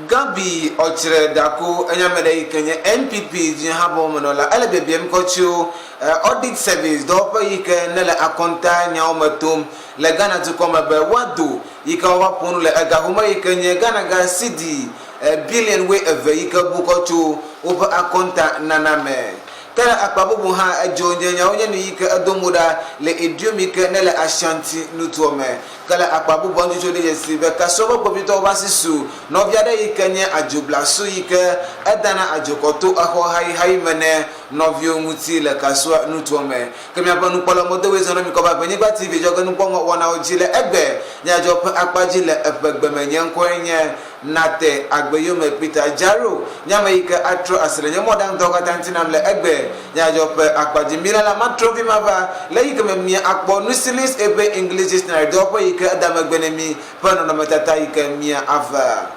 Gabi Ɔtsre Dako enye ame ɖe yi ke nye NPP dunyahabɔbɔmenɔla. Ele biabiam kɔ tso Audit Service dɔwɔƒe yi ke ne le akɔnta nyawo me tom le Ghana dukɔ me be woado yi ke woava ƒo nu le ega home yi ke nye Ghana ga cedi biliɔn wuieve yi ke bu kɔ tso woƒe akɔnta nana me. Ke le akpa bubu hã edzo nye nyawo nye nu yi ke edo mo ɖa le Idiom yi ke ne le Ashanti nutoa me. Ke le akpa bubua ŋutsu de dzesi be kasua ƒe kpovitɔwo va si su nɔvi aɖe yi ke nye adzoblasu yi ke edana adzokɔ to exɔ hayihayi me ne nɔviwo ŋuti le kasua nutoa me. Ke miaƒe nukpɔla modowoe zɔ ne mikɔ va Gbenyigba TV dzɔgenukpɔmɔ wɔnawo dzi le egbe nyadzɔ ƒe akpa dzi le eƒe gbe me. Nye ŋkɔe nye Nate Agbeyome Peter Jaro, nye ame yi ke atrɔ asi le nye mɔɖaŋudɔwo katã ŋuti nam le egbe nyadzɔ ƒe akpa dzi. Mila la, matrɔ vi mava le yi ke me mia akpɔ nusi Liz eƒe English Dictionary dɔwɔƒe yi ke eda megbe ne mi ƒe nɔnɔmetata yi ke mia ava.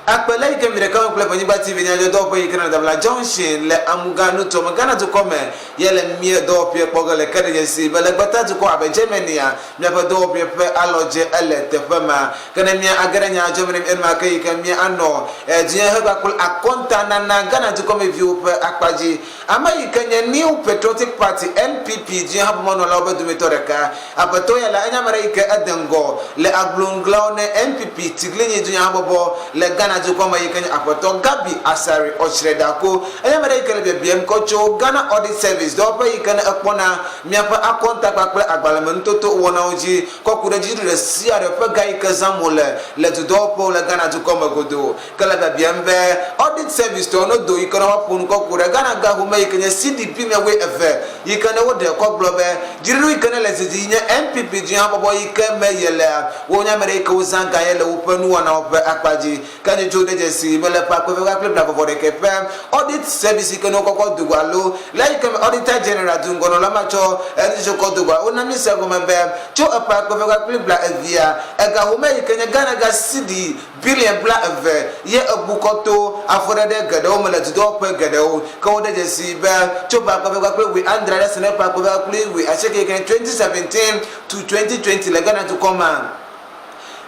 Akpe le yi ke mi ɖeka me kple Ƒenyigba TV nyadzɔdɔwɔƒe yi ke nɔ Dabla Junction le Amuga nutoa me, Ghana dukɔ me ye le mía dɔwɔƒea kpɔ ge le. Ke ɖe dzesi be le gbeta dukɔ abe Germany-a, míaƒe dɔwɔƒea ƒe alɔdze ele teƒe ma. Ke ne mía age ɖe nyadzɔ me ne mi enumake yi ke mía anɔ dunyahehe kpakple akɔnta nana Ghana dukɔmeviwo ƒe akpa dzi. Ame yi ke nye New Patriotic Party, NPP, dunyahabɔbɔnɔlawo be dometɔ ɖeka. Aƒetɔ ya la, enye ame ɖe yi ke ede ŋgɔ le agloŋglawo ne NPP Tiglinyi dunyahabɔbɔ le Ghana dukɔ me yi ke nye Aƒetɔ Gabby Asare Otchere-Darko. Enye ame ɖe yi ke le biabiam kɔ tso Ghana Audit Service dɔwɔƒe yi ke ne ekpɔna míaƒe akɔnta kpakple agbalẽmenutoto wɔnawo dzi kɔ ku ɖe dziɖuɖu ɖe sia ɖe ƒe ga yi ke zãm wole le dudɔwɔƒewo le Ghana dukɔ me godoo. Ke le biabiam be Audit Service tɔwo no do yi ke ne woaƒo nu kɔ ku ɖe Ghana ga home yi ke nye cedi biliɔn wuieve yi ke ne woɖe kɔ gblɔ be dziɖuɖu yi ke ne le zidzi yi nye NPP dunyahabɔbɔ yi ke me yelea wo nye ame ɖe yi ke wozã ga ye le woƒe nuwɔnawo ƒe akpa dzi. Ke nyitso ɖe dzesi be le ƒe akpe eve kple blaeve vɔ ɖekɛ ƒe Audit Service yi ke ne wokɔkɔ do go alo le yi ke me Auditor General duŋgɔnɔla matsɔ enutsotso kɔ do goa wona míse egɔme be tso eƒe akpe eve kple blaevea ega home yi ke nye Ghana ga cedi Biliɔn 20 ye ebu kɔ to afɔɖeɖe geɖewo me le dudɔwɔƒe geɖewo. Ke wode dzesii be tso ƒe akpe eve kple wuiadre ɖe si ne ƒe akpe eve kple wuiasieke yi ke nye 2017 to 2020 le Ghana dukɔ mea,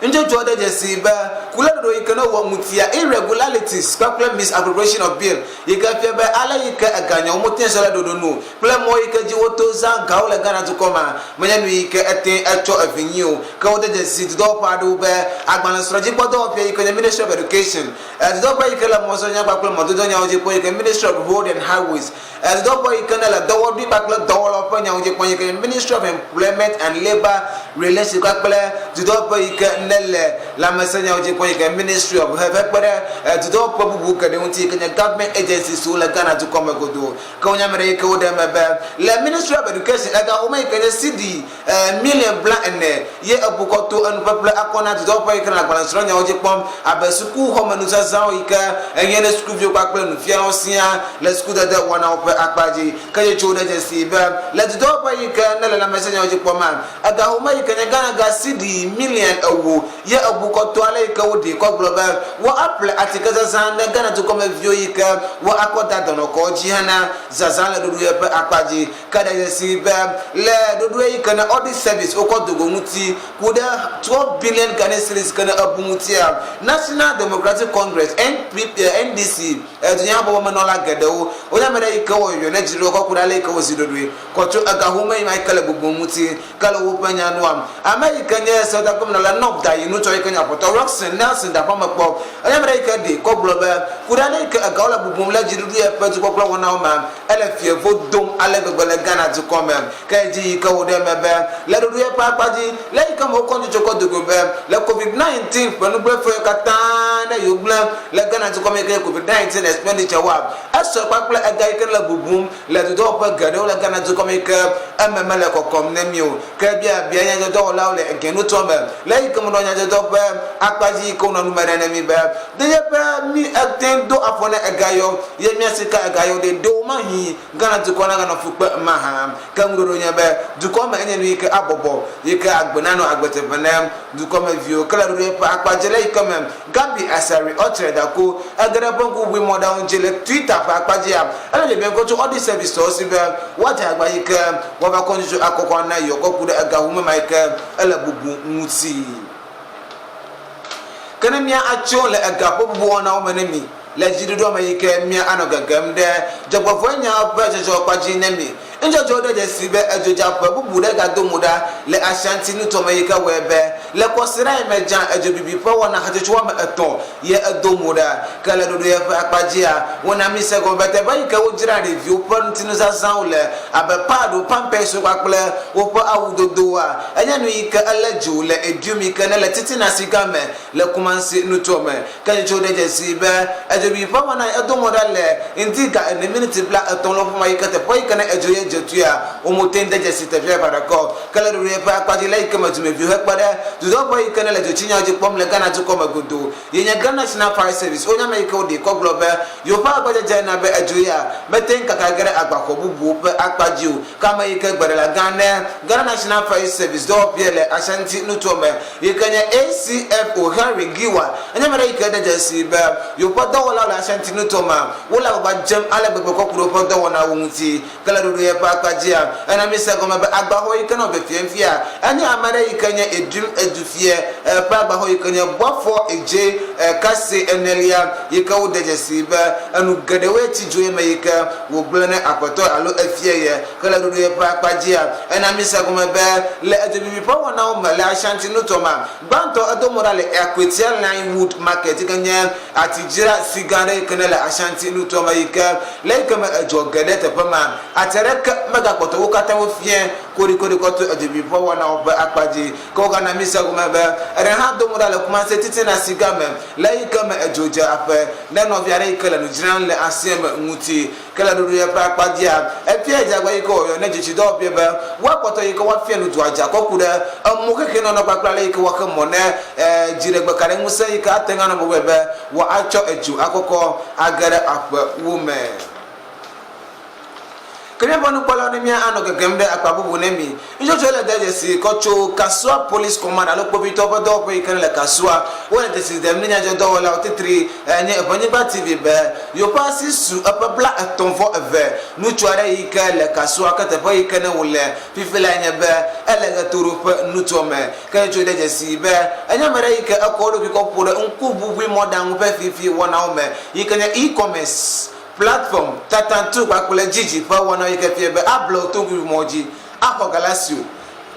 ŋutsotsoa de dzesii be kuleɖoɖo yi ke ne wowɔ ŋutia, irregularities kpakple misappropriation of bill, yi ke fia be ale yi ke eganyawo mete ŋu sɔ ɖe ɖoɖo nu o kple mɔ yi ke dzi woto zã gawo le Ghana dukɔ mea, menye nu yi ke ete etsɔ evi nyi o. Ke wode dzesi dudɔwɔƒe aɖewo be agbalẽsrɔ̃dzikpɔdɔwɔƒea yi ke nye Ministry of Education, dudɔwɔƒe yi ke le mɔzɔnya kpakple mɔdodonyawo dzi kpɔm yi ke Ministry of Road and Highways, dudɔwɔƒe yi ke ne le dɔwɔɖui kpakple dɔwɔlawo ƒe nyawo dzi kpɔm yi ke nye Ministry of Employment and Labour Relations kpakple dudɔwɔƒe yi ke ne le lãmesẽnyawo dzi kpɔm yi ke Ministry of Health hekpe ɖe dudɔwɔƒe bubu geɖe ŋuti yi ke nye government agencies siwo le Ghana dukɔ me godoo. Ke wonye ame ɖe yi ke woɖe eme be le Ministry of Education ega home yi ke nye cedi miliɔn 40 ye ebu kɔ to enuƒeƒle akɔ na dudɔwɔƒe yi ke le agbalẽsrɔ̃nyawo dzi kpɔm abe sukuxɔmenuzazãwo yi ke enye ne sukuviwo kpakple nufialawo siaa le sukudede wɔnawo ƒe akpa dzi. Ke tsotsowo ɖe dzesii be le dudɔwɔƒe yi ke ne le lãmesẽnyawo dzi kpɔma, ega home yi ke nye Ghana ga cedi miliɔn 4 ye ebu kɔ to ale yi ke woɖee kɔ gblɔ be woaƒle atikezazã ne Ghana dukɔmeviwo yi ke woakɔ da dɔnɔkɔwo dzi hena zazã le ɖoɖoe ƒe akpa dzi. Ke ɖe dzesi be le ɖoɖoe yi ke ne Audit Service wokɔ do go ŋuti ku ɖe 12 billion Ghana cedis ke ne ebu ŋutia, National Democratic Congress, NPP, NDC, dunyahabɔbɔmenɔla geɖewo wonye ame ɖe yi ke wɔ yɔyɔ ne dziɖuɖua kɔ ku ɖe ale yi ke wozi ɖoɖoe kɔ tso ega home yi ma yi ke le bubum ŋuti. Ke le woƒe nya nua, ame yi ke nye sewotakpemenɔla Nob da yi ŋutsua yi ke nye Aƒetɔ Rockson Nelson da ƒe ame kpɔ. Enye ame ɖe yi ke ɖee kɔ gblɔ be, Ku ɖe ale yi ke egawo le bubum le dziɖuɖu ya ƒe dukɔkplɔ wɔnawo mea, ele fievo dom ale gbegbe le Ghana dukɔ me. Ke edzi yi ke wòɖe eme be, le ɖoɖo ya ƒe akpa dzi, le eyi ke me wokɔ nutsotso kɔ do goe be, le Covid 19 ƒe nugblẽfewo katã ne yewogblẽ le Ghana dukɔ me yi ke nye Covid 19 expenditure woa, esɔ kpakple ega yi ke le bubum Le dudɔwɔƒe geɖewo le Ghana dukɔ me yi ke eme mele kɔkɔm ne mí o. Ke biabia nyadzɔdzɔwɔlawo le Egenutɔ nutoa me le eyi ke menɔ nyadzɔdzɔ ƒe akpa dzi yi ke wonɔ nu me ɖem ne mi be, Nenye be mi ete do afɔ ne ega yɔ ye mia si ka ega yɔ ɖe ɖewo mahi Ghana dukɔ naganɔ fu kpe mahã. Ke ŋuɖoɖo nye be dukɔ me enye nu yi ke abɔbɔ yi ke agbe nanɔ agbe teƒe ne dukɔmeviwo ke le ɖoɖoe ƒe akpa dzi le yi ke me Gabi Asare Otre Dako ege ɖe eƒe ŋkuʋuʋui mɔɖaŋu dzi le Twitter ƒe akpa dzia, ele biabiam kɔ tso Audit Service tɔwo si be woadze agbagba yi ke woava kɔ nutsotso akɔkɔ ana yewo kɔ ku ɖe ega home ma yi ke ele bubu ŋuti. Ke ne mía atso le ega ƒe bubu wɔnawo me ne mi le dziɖuɖua me yi ke mía anɔ gegem ɖe dzɔgbevɔ̃e nya ƒe dzɔdzɔ kpa dzi ne mi. Nudzɔdzɔwo ɖe dzesi be edzodzaƒe bubu ɖe gado mo ɖa le Ashanti nutome yi ke wɔe be le kɔsiɖa yi me dza edzobibi ƒe wɔna hatsotso woame etɔ̃ ye edo mo ɖa. Ke le ɖoɖoe ƒe akpa dzia, wona mí se gɔme be teƒe yi ke wodzraa ɖeviwo ƒe ŋutinuzazãwo le abe padwo, pampɛswo kpakple woƒe awudodowoa, enye nu yi ke elé dzo le Edume yi ke nele titina sika me le Kumasi nutoa me. Ke nyitsɔ ɖe dzesi be edzobibi ƒe wɔna edo mɔ ɖa le ŋdi ga ene miniti bla etɔ̃ lɔƒo ma yi ke teƒe yi ke ne edzo ye dze tuia, womoteŋ de dzesi teƒea va ɖeke o. Ke le ɖoɖoe ƒe akpa dzi le yi ke me dumeviwo hekpe ɖe dudɔƒe yi ke ne le dzotsinyawo dzi kpɔm le Ghana dukɔ me godoo ye nye Ghana National Fire Service wonye ame yi ke woɖee kɔ gblɔ be yewoƒe agbadzedze na be edzo ya meteŋ kaka ge ɖe agbaxɔ bubuwo ƒe akpa dzi o. Ke ame yi ke gbeɖela gã ne Ghana National Fire Service dɔwɔƒea le Ashanti nutoa me yi ke nye ACFO Henry Giwa enye ame ɖe yi ke de dzesii be yewoƒe dɔwɔlawo le Ashanti nutoa mea, wole agbagba dzem ale gbegbe kɔ ku ɖe woƒe dɔwɔnawo ŋuti. Ke le ɖoɖo ye ƒe akpa dzia, ena míese egɔme be agbaxɔ yi ke nɔ veviem fia enye ame aɖe yi ke nye Edum Edufie ƒe agbaxɔ yi ke nye Boafo Edze Kase enelia yi ke wode dzesii be enu geɖewoe tsi dzo eme yi ke wògblẽ ne aƒetɔ alo efia ye. Ke le ɖoɖo ye ƒe akpa dzia, ena míese egɔme be le edzobibi ƒe wɔnawo me le Ashanti nutoa mea, gbãtɔ edo mɔ ɖa le Akwatia Line Wood Market yi ke nye atidzrasi gã aɖe yi ke ne le Ashanti nutoa me yi ke le yi ke me edzɔ ge ɖe teƒe ma, ati aɖeke megakpɔtɔ o, wo katã wofiẽ koɖikoɖi kɔ to edzobibi ƒe wɔnawo ƒe akpa dzi. Ke wogana míese egɔme be eɖe hã do mo ɖa le Kumasi titina si gã me le yi ke me edzo dze aƒe ne nɔvi aɖe yi ke le nu dzram le asia me ŋuti. Ke le ɖoɖo eƒe akpa dzia, efia edzagba yi ke wòyɔ ne dzetsidɔwɔƒee be woakpɔtɔ yi ke woafia nu dua dza kɔ ku ɖe emɔ xexea nɔnɔ kpakple ale yi ke woaxe mɔ ne dziɖegbekaɖiŋusẽ yi ke ate ŋu anɔ bɔbɔe be woatsɔ edzo akɔkɔ age ɖe aƒewo me. Ke míaƒe nukpɔlawo ne mía anɔ gegem ɖe akpa bubu ne mi. Nutsotsoe le de dzesi kɔ tso Kasua Police Command alo kpovitɔwo ƒe dɔwɔƒe yi ke le Kasua. Wole dzesi dem ne nyadzɔdɔwɔlawo titri nye Eʋenyigba TV be yewoƒe asi su eƒe 32 ŋutsu aɖe yi ke le Kasua ke teƒe yi ke ne wole fifi lae nye be ele ɣetoɖoƒe nutoa me. Ke ŋutsu de dzesi be enye ame ɖe yi ke ekɔ eɖokui kɔ ƒo ɖe ŋkuʋuʋui mɔɖaŋu ƒe fifi wɔnawo me yi ke nye e-commerce Platform, tatantu kpakple dzidzi ƒe wɔna yi ke fia be able wò to ŋkuʋuʋumɔ dzi axɔ galasio.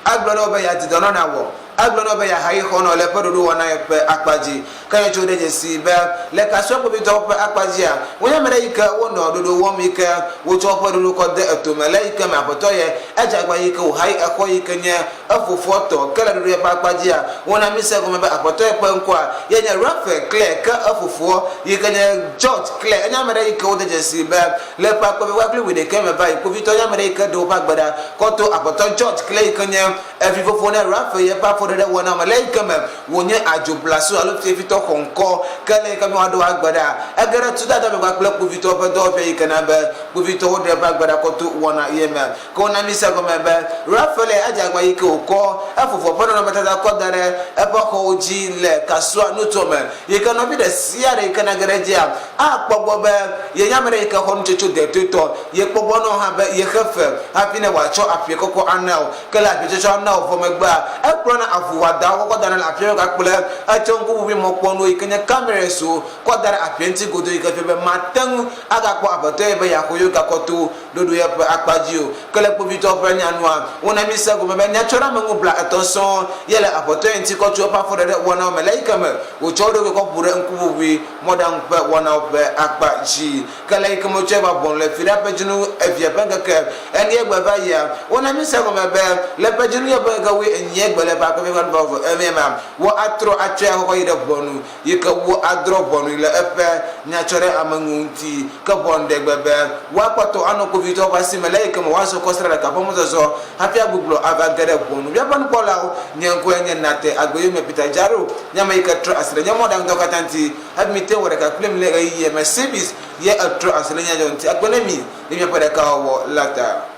Egblɔ na wò be yeadi dɔ nɔ nàwɔ. Egblɔ na wò be yeaha ye xɔlɔ̃ le eƒe ɖoɖowɔna ye ƒe akpa dzi. Ke nye tso ɖe dzesii be le Kasua kpovitɔwo ƒe akpa dzia, wonye ame ɖe yi ke wonɔ ɖoɖo wɔm yi ke wotsɔ woƒe ɖoɖo kɔ de eto me le yi ke me aƒetɔ ye edze agba yi ke wòha yi exɔ yi ke nye efofoa tɔ. Ke le ɖoɖo ye ƒe akpa dzia, wona míse egɔme be aƒetɔ ye ƒe ŋkɔa ye nye Raphael Clare ke efofoa yi ke nye George Clare enye ame ɖe yi ke wode dzesii be Le ƒe akpe eve kple wuiɖekɛ me va yi, kpovitɔ nye ame ɖe yi ke ɖe woƒe agbe ɖa kɔ to Aƒetɔ George Clay yi ke nye evifofo ne Raphael yeƒe afɔɖeɖe wɔna me le eyi ke me wònye adzoblasu alo fiefitɔ xɔŋkɔ ke le eyi ke me woaɖe agbe ɖa. Ege ɖe tudada me kpakple kpovitɔwo ƒe dɔwɔƒe yi ke na be kpovitɔwo ɖe eƒe agbe ɖa kɔ to wɔna ye me. Ke wona míse egɔme be Raphael edze agbagba yi ke wòkɔ efofoa ƒe nɔnɔmetata kɔ da ɖe eƒe xɔwo dzi le Kasua nutoa me yi ke nɔvi ɖe sia ɖe yi ke nage ɖe edzia akpɔ gbɔ be yenye ame ɖe yi ke xɔ nutsotso detoetɔ. Yekpɔ gbɔ na wò hã be yexe fe hafi ne wòatsɔ aƒee kɔkɔ ana wò. Ke le aƒee tsɔtsɔ ana wò vɔ megbea, ekplɔna avu wɔadãwo kɔkɔ dana le aƒea me kpakple etsɔ ŋkuʋuʋui mɔkpɔnuwo yi ke nye cameras-wo kɔ da ɖe aƒea ŋuti godoo yi ke fia be mate ŋu agakpɔ aƒetɔ ye be yeaxɔ yewo gakɔ to ɖoɖo ya ƒe akpa dzi o. Ke le kpovitɔwo ƒe nya nua, wona míse egɔme be nyatsɔɖeameŋu 30 sɔŋ ye le Aƒetɔ ye ŋuti kɔ tso eƒe afɔɖeɖe wɔnawo me le eyi ke me wòtsɔ eɖokui kɔ ƒo ɖe ŋkuʋuʋui mɔɖaŋu ƒe wɔnawo ƒe akpa dzi. Ke le eyi ke me wotsɔe va ʋɔnu le Fiɖa ƒe dzinu evea ƒe ŋkeke enie gbe va yia, wona míse egɔme be le ƒe dzinu ya ƒe ŋkeke wuienyiɛ gbe le ƒe akpe eve kple blaeve eve mea, woatrɔ atsɔe akɔkɔ yi ɖe ʋɔnu yi ke woadrɔ̃ ʋɔnui le eƒe nyatsɔɖeameŋu ŋuti. Ke ʋɔnuɖegbe be Woakpɔtɔ anɔ kpovitɔwo ƒe asi me le eyi ke me woazɔ kɔsiɖa ɖeka ƒe mɔzɔzɔ hafi agbugbɔ ava ge ɖe ʋɔnu. Míaƒe nukpɔlawo, Nye ŋkɔe nye Nate Agbeyome Peter Jaro, nye ame yi ke trɔ asi le nye mɔɖaŋudɔ katã ŋuti hafi mite wɔ ɖeka kplim le ɣeyiɣia me. Sebis ye etrɔ asi le nye ŋuti. Akpe ne mi le miaƒe ɖekawɔwɔ la ta.